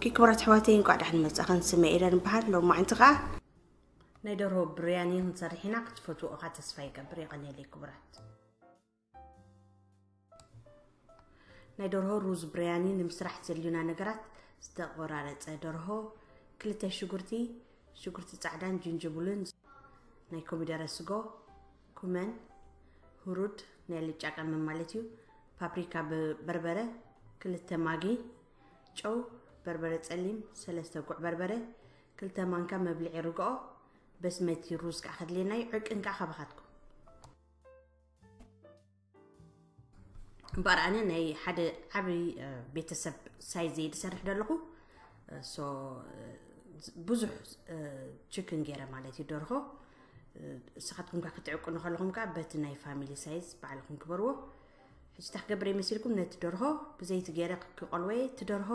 ክቡራት ኣሕዋተይ፣ እንኳዕ ደሓን መጻእኽን። ስመይ ኤደን እበሃል። ሎማዓንቲ ኸኣ ናይ ደርሆ ብርያኒ ክንሰርሕ ኢና። ክትፈትዎ እኻ ተስፋ ይገብር። የቐንየለይ ክቡራት። ናይ ደርሆ ሩዝ ብርያኒ ንምስራሕ ዘድልዩና ነገራት: ዝተቆራረጸ ደርሆ፣ ክልተ ሽጉርቲ፣ ሽጉርቲ ጻዕዳን ጅንጅብልን፣ ናይ ኮሚደረ ስጎ፣ ኩመን፣ ሁሩድ፣ ናይ ኣልጫ ቀመም ማለት እዩ፣ ፓፕሪካ፣ ብ-፣ በርበረ፣ ክልተ ማጊ፣ ጨው፣ በርበረ ጸሊም፣ ሰለስተ ጉዕ በርበረ፣ ክልተ ማንካ መብልዒ ርግኦ፣ በስመቲ ሩዝ ከዓ ከድልየና እዩ። ዕቅን ከዓ ካባኻትኩም። እምበኣር ኣነ ናይ ሓደ ዓብዪ፣ እ፣ ቤተሰብ ሳይዝ እየ ዝሰርሕ ዘለኹ። እ፣ ሶ፣ እ፣ ብዙሕ፣ እ፣ ችክን ገይረ ማለት እዩ ደርሆ። እ፣ ንስኻትኩም ከ ክትዕቅኑ ከለኹም ከኣ በቲ ናይ ፋሚሊ ሳይዝ ባዕልኹም ግበርዎ። ሕጂ እንታይ ክገብር እየ መሲልኩም፣ ነቲ ደርሆ ብዘይቲ ገይረ ክቆልዎ እየ። እቲ ደርሆ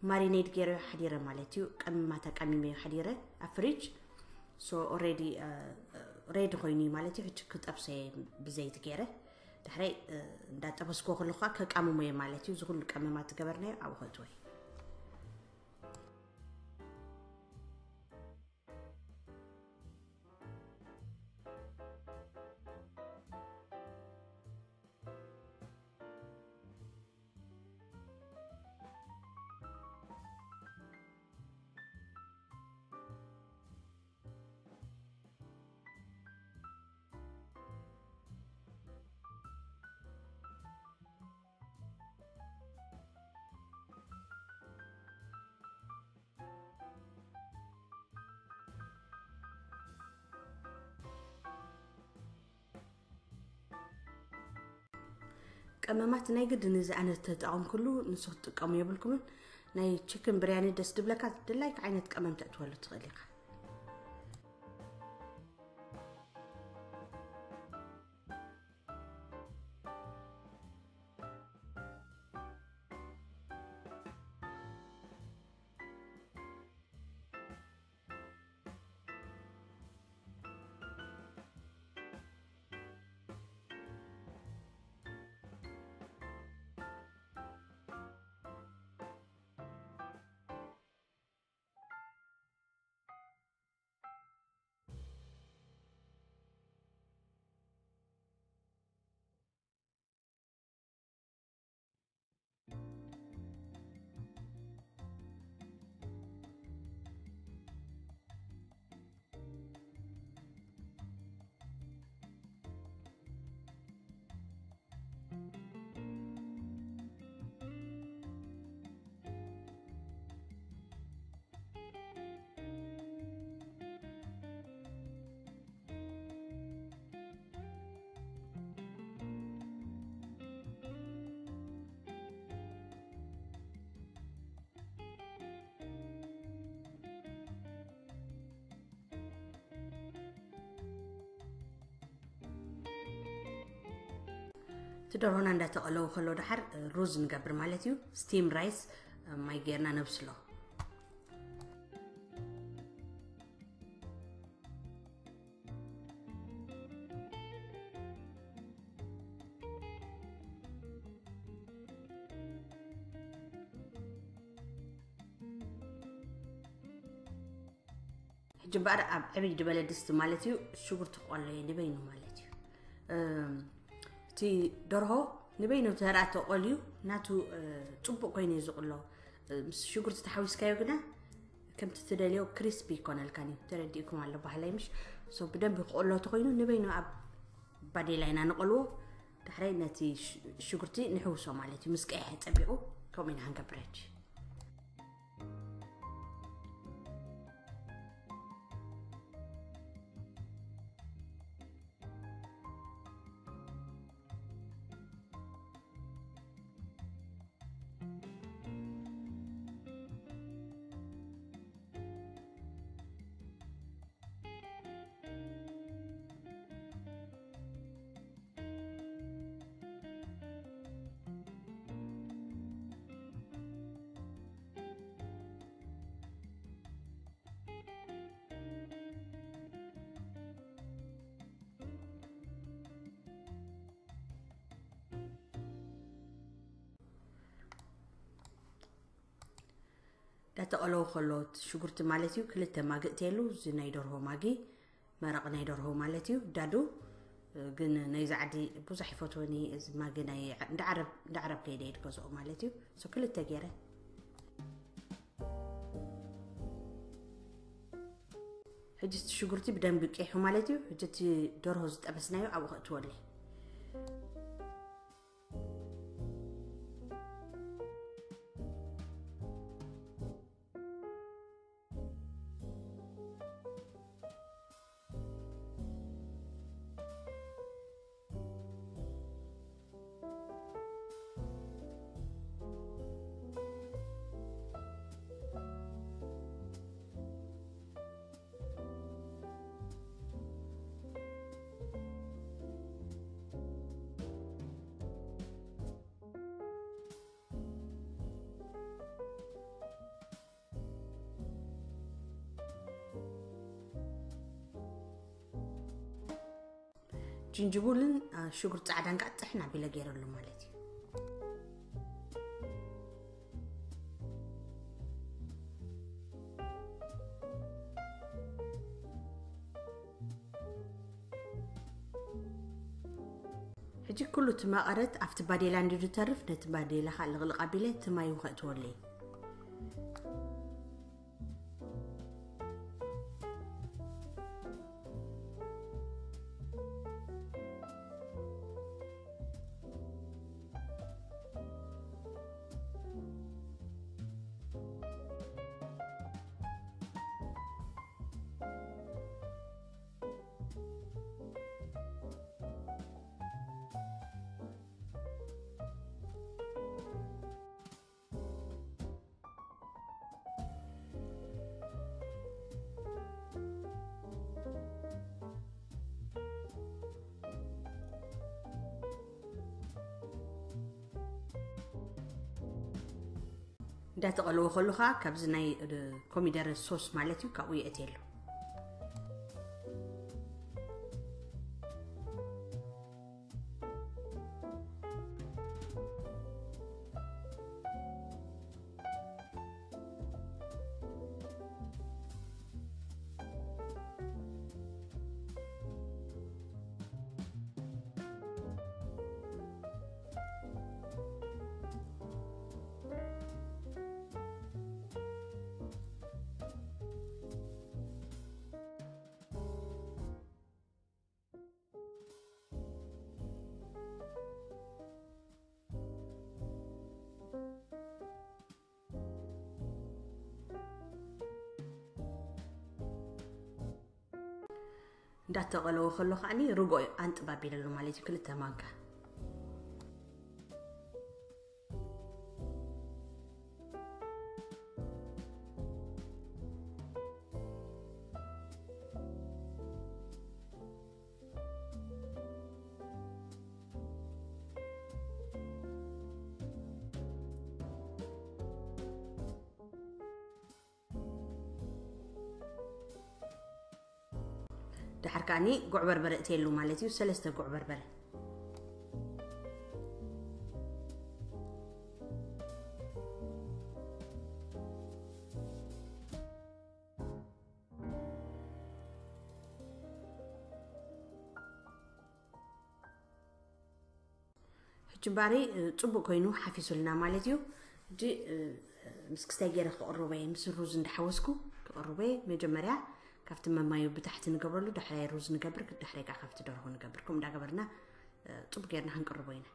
ማሪኔድ ገይረ ሓዲረ ማለት እዩ። ቀመማት ኣቀሚመዮ ሓዲረ ኣብ ፍሪጅ። ሶ ኦልሬዲ፣ እ፣ ሬዲ ኮይኑ እዩ ማለት እዩ። ሕጂ ክጠብሶ እየ ብዘይቲ ገይረ። ድሕረይ፣ እ፣ እንዳጠበስኩዎ ከለኹ ከኣ ከቃምሞ እየ ማለት እዩ። እዚ ኩሉ ቀመማት ዝገበርናዮ ኣብኡ ከእትዎ እየ። ቀመማት ናይ ግድን እዚ ኣነ ተጠቐምኩሉ ንሱ ክትጥቀሙ የብልኩምን። ናይ ችክን ብርያኒ ደስ ድብለካ፣ ድላይካ ዓይነት ቀመም ተእትወሉ ትኽእል ኢኻ። እቲ ደርሆና እንዳተቐለወ ከሎ ደሓር ሩዝ ንገብር ማለት እዩ። ስቲም ራይስ ማይ ጌርና ነብስሎ። ሕጂ እምበኣር ኣብ ዕብይ ዝበለ ድስቲ ማለት እዩ ሽጉርቲ ክቆሎ እየ ንበይኑ ማለት እዩ። እም፣ እቲ ደርሆ ንበይኑ ተራ ተቆልዩ ናቱ፣ እ፣ ጽቡቕ ኮይኑ እዩ ዝቕሎ። እ፣ ምስ ሽጉርቲ ተሓዊስካዮ ግና ከምቲ ትደልዮ ክሪስፒ ይኮነልካን እዩ። ተረዲእኩም ኣሎ ባህላይ ምሽ? ሶ ብደንቢ ክቆሎ ተኮይኑ ንበይኑ ኣብ ባዴላ ኢና ንቆልዎ። ዳሕራይ ነቲ ሽ-፣ ሽጉርቲ ንሕውሶ ማለት እዩ። ምስ ቀይሐ ጸቢቑ ከምኡ ኢና ክንገብር ሕጂ። እንዳተቐለወ ከሎ እቲ ሽጉርቲ ማለት እዩ፣ ክልተ ማጊ እትየሉ፣ እዚ ናይ ደርሆ ማጊ፣ መረቕ ናይ ደርሆ ማለት እዩ። ዳዱ ግን ናይዚ ዓዲ ብዙሕ ይፈትወኒ፣ እዚ ማጊ ናይ እንዳ ዓረብ፣ እንዳ ዓረብ ከይደ እየ ዝገዝኦ ማለት እዩ። ሶ ክልተ ገይረ። ሕጂ እቲ ሽጉርቲ ብደንቢ ቂሑ ማለት እዩ። ሕጂ እቲ ደርሆ ዝጠበስናዮ ኣብኡ ከእትወለይ። ጅንጅቡልን ሽጉርቲ ጻዕዳን ከዓ ጥሕን ኣቢለ ገይረሉ ማለት እዩ። ሕጂ ኩሉ እቲ መቐረት ኣብቲ ባዴላ እንዲ ዝተርፍ፣ ነቲ ባዴላ ከዓ ልቕልቕ ኣቢለ እቲ ማይ ውኸእትወለይ። እንዳተቐለወ ከሎ ከዓ ካብዚ ናይ ኮሚደረ ሶስ ማለት እዩ፣ ካብኡ የእትየሉ። እንዳተቐለወ ከሎ ከዓኒ ርጎ ኣንጥብ ኣቢለሉ ማለት እዩ፣ ክልተ ማንካ። ድሓር ከዓኒ ጉዕ በርበረ እትየሉ ማለት እዩ፣ ሰለስተ ጉዕ በርበረ። ሕጂ እምበኣሪ፣ እ፣ ጽቡቕ ኮይኑ ሓፊሱልና ማለት እዩ። ሕጂ፣ እ፣ ምስ ክስታይ ገይረ ክቕርቦ እየ፣ ምስ ሩዝ እንዳሓወስኩ ክቕርቦ እየ። መጀመርያ ካብቲ መማዩ ብታሕቲ ንገብረሉ፣ ዳሕራይ ሩዝ ንገብር፣ ዳሕራይ ከዓ ካብቲ ደርሆ ንገብር። ከምኡ እንዳገበርና፣ እ፣ ጽቡቕ ጌርና ክንቅርቦ ኢና።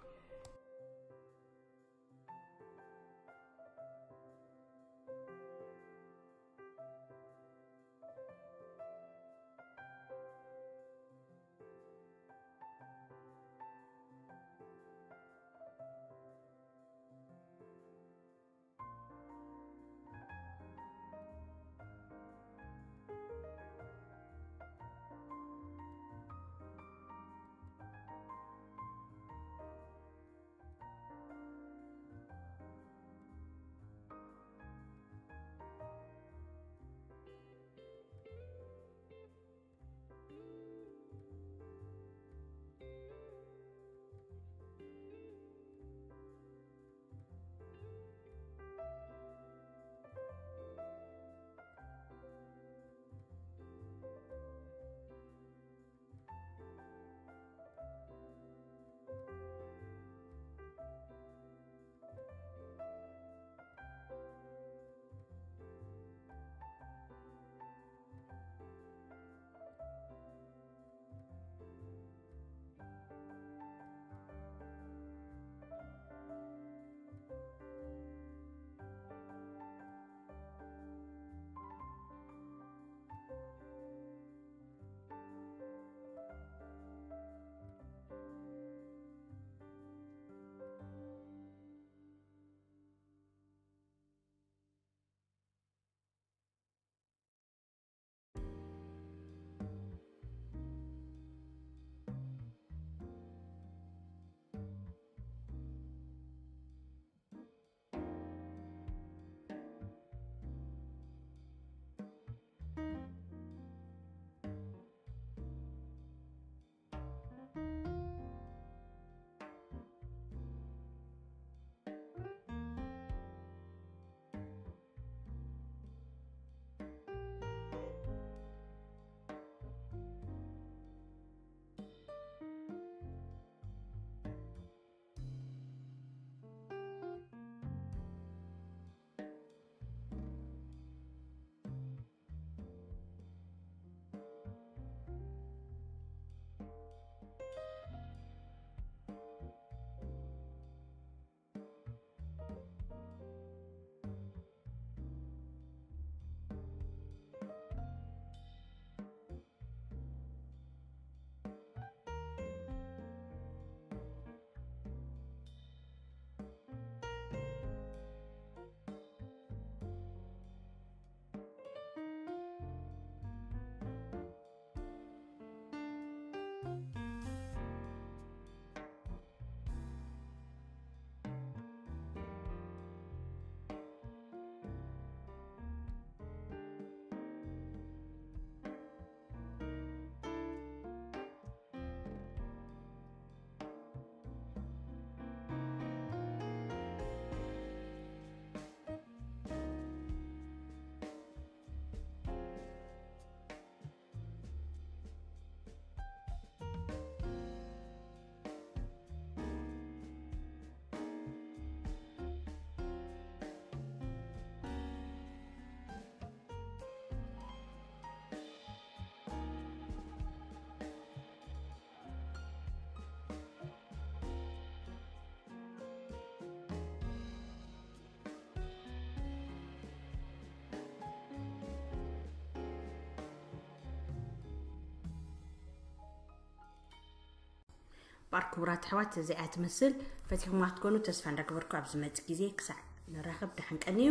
እምበኣር ክቡራት ኣሕዋት፣ እዚኣ ትመስል። ፈቲኹማ ክትኮኑ ተስፋ እንዳገበርኩ፣ ኣብ ዝመጽእ ግዜ ክሳዕ ንራኸብ ደሓን ቀንዩ።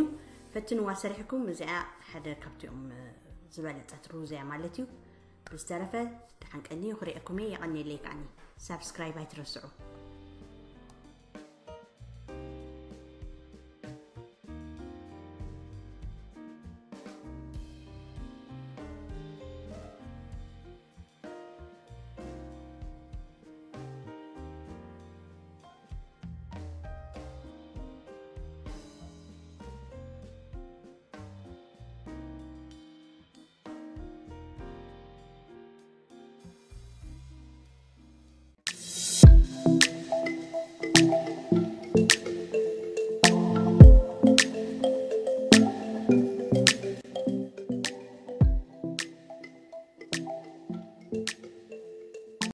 ፈትንዋ ሰሪሕኩም። እዚኣ ሓደ ካብቲኦም ዝበለጸት ሩዝ እያ ማለት እዩ። ብዝተረፈ ደሓን ቀንዩ። ክርእየኩም እየ። የቐንየለይ። ከዓኒ ሳብስክራይብ ኣይትረስዑ።